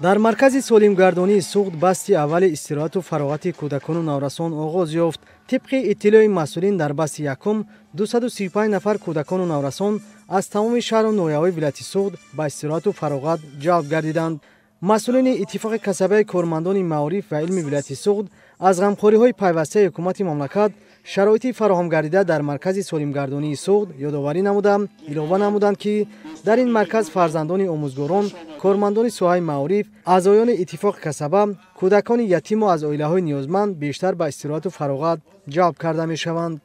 Дар маркази солимгардонии Суғд басти аввали истироҳату фароғати кӯдакону наврасон оғоз ёфт. Тибқи иттилои масъулин, дар басти якум 235 нафар кӯдакону наврасон аз тамоми шаҳру ноҳияҳои вилояти Суғд ба истироҳату фароғат ҷалб гардиданд. Масъулини Иттифоқи касабаи кормандони маориф ва илми вилояти Суғд аз ғамхориҳои пайвастаи ҳукумати мамлакат, шароити фароҳамгардида дар маркази солимгардонии Суғд ёдоварӣ намуда, илова намуданд, ки дар ин марказ фарзандони омӯзгорон, кормандони соҳаи маориф, аъзоёни Иттифоқи касаба, кӯдакони ятиму аз оилаҳои ниёзманд бештар ба истироҳату фароғат ҷалб карда мешаванд.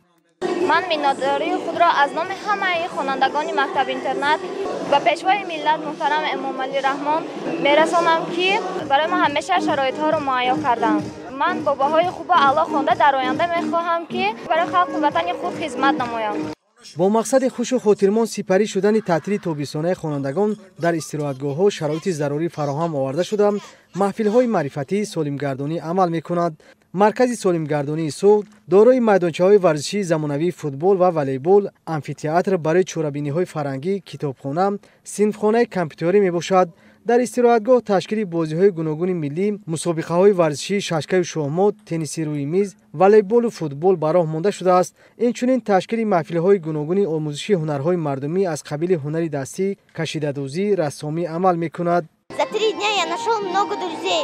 Ман миннатдории худро аз номи ҳамаи хонандагони мактаб-интернат ба Пешвои миллат муҳтарам Эмомалӣ Раҳмон мерасонам, ки барои мо ҳамеша шароитҳоро муҳайё карданд. Ман бо баҳои хубу аъло хонда, дар оянда мехоҳам, ки барои халқу ватани худ хизмат намоям. Бо мақсади хушу хотирмон сипарӣ шудани таътили тобистонаи хонандагон дар истироҳатгоҳҳо шароити зарурӣ фароҳам оварда шуда, маҳфилҳои маърифатии солимгардонӣ амал мекунад. Маркази солимгардонии Суғд дорои майдончаҳои варзишии замонавии футбол ва волейбол, амфитеатр барои чорабиниҳои фарҳангӣ, китобхона, синфхонаи компютерӣ мебошад. Дар истироҳатгоҳ ташкили бозиҳои гуногуни миллӣ, мусобиқаҳои варзишии шашкаю шоҳмот, тенниси рӯи миз, волейболу футбол ба роҳ монда шудааст. Инчунин ташкили маҳфилҳои гуногуни омӯзиши ҳунарҳои мардумӣ аз қабили ҳунари дастӣ, кашидадӯзӣ, рассомӣ амал мекунад. За 3 дня я нашел много друзей.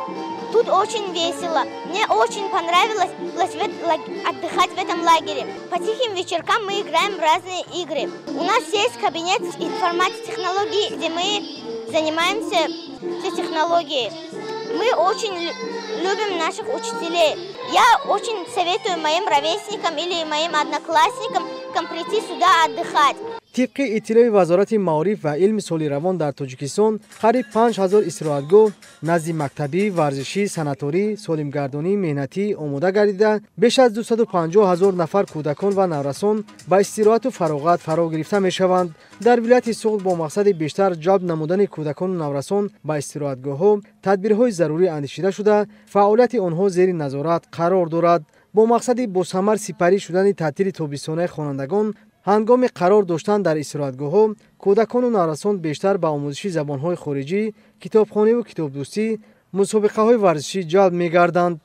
Тут очень весело. Мне очень понравилось отдыхать в этом лагере. По тихим вечеркам мы играем в разные игры. У нас есть кабинет информации технологий, где мы занимаемся технологией. Мы очень любим наших учителей. Я очень советую моим ровесникам или моим одноклассникам прийти сюда отдыхать. Тибқи иттилои Вазорати маориф ва илми, соли равон дар Тоҷикистон қариб 5000 истироҳатгоҳ назди мактабӣ, варзишӣ, санаторӣ, солимгардонӣ, меҳнатӣ омода гардида, беш аз 250 ҳазор нафар кӯдакон ва наврасон ба истироҳату фароғат фаро гирифта мешаванд. Дар вилояти Суғд бо мақсади бештар ҷалб намудани кӯдакону наврасон ба истироҳатгоҳҳо тадбирҳои зарурӣ андешида шуда, фаъолияти онҳо зери назорат қарор дорад. Бо мақсади босамар сипарӣ шудани таътили тобистонаи хонандагон, ҳангоми қарор доштан дар истироҳатгоҳҳо кӯдакону наврасон бештар ба омӯзиши забонҳои хориҷӣ, китобхониву китобдӯстӣ, мусобиқаҳои варзишӣ ҷалб мегарданд.